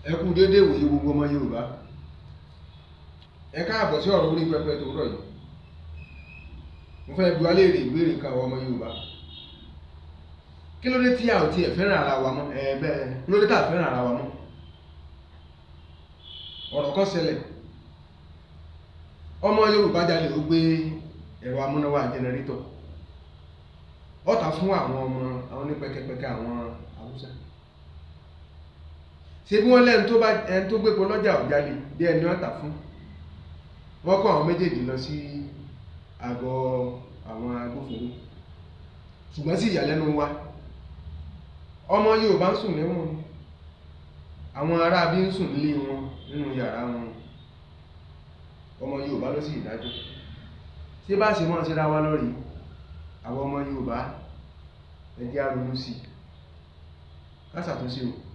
Ẹ kú déédéé ìwòye, gbogbo ọmọ Yorùbá. Ẹ káàbọ̀ sí ọ̀rọ̀ orí pẹpẹ tó rọ̀ yìí. Mo fẹ́ bi wá léèrè ìbéèrè kan, àwọn ọmọ Yorùbá. Kí ló dé tí a ò tiẹ̀ fẹ́ràn ara wa mọ́? Ẹ bẹ́ẹ̀, kí ló dé tá a fẹ́ràn ara wa mọ́? Ọ̀rọ̀ kan ṣẹlẹ̀. Ọmọ Yorùbá jalè, ó gbé ẹ̀rọ amúnáwá generator, ó tà fún àwọn ọmọ àwọn onípẹkẹpẹkẹ, àwọn Haúsá. Ṣé bí wọ́n lẹ́nu tó bá ẹni tó gbépo lọ́jà ò jalè bí ẹni ó tà fún? Wọ́n kó àwọn méjèèjì lọ sí àgọ́ àwọn agbófinró. Ṣùgbọ́n sí ìyàlẹ́nu wa, ọmọ Yorùbá ń sùn lẹ́wọ̀n, àwọn aráabí ń sùn nílé wọn, nínú yàrá wọn. Ọmọ Yorùbá ló sì dájọ́. Ṣé bá ṣe mọ́ síra wa lórí àwọn ọmọ Yorùbá? Ẹ jẹ́ á ronú sí i, ká ṣàtúnṣe o.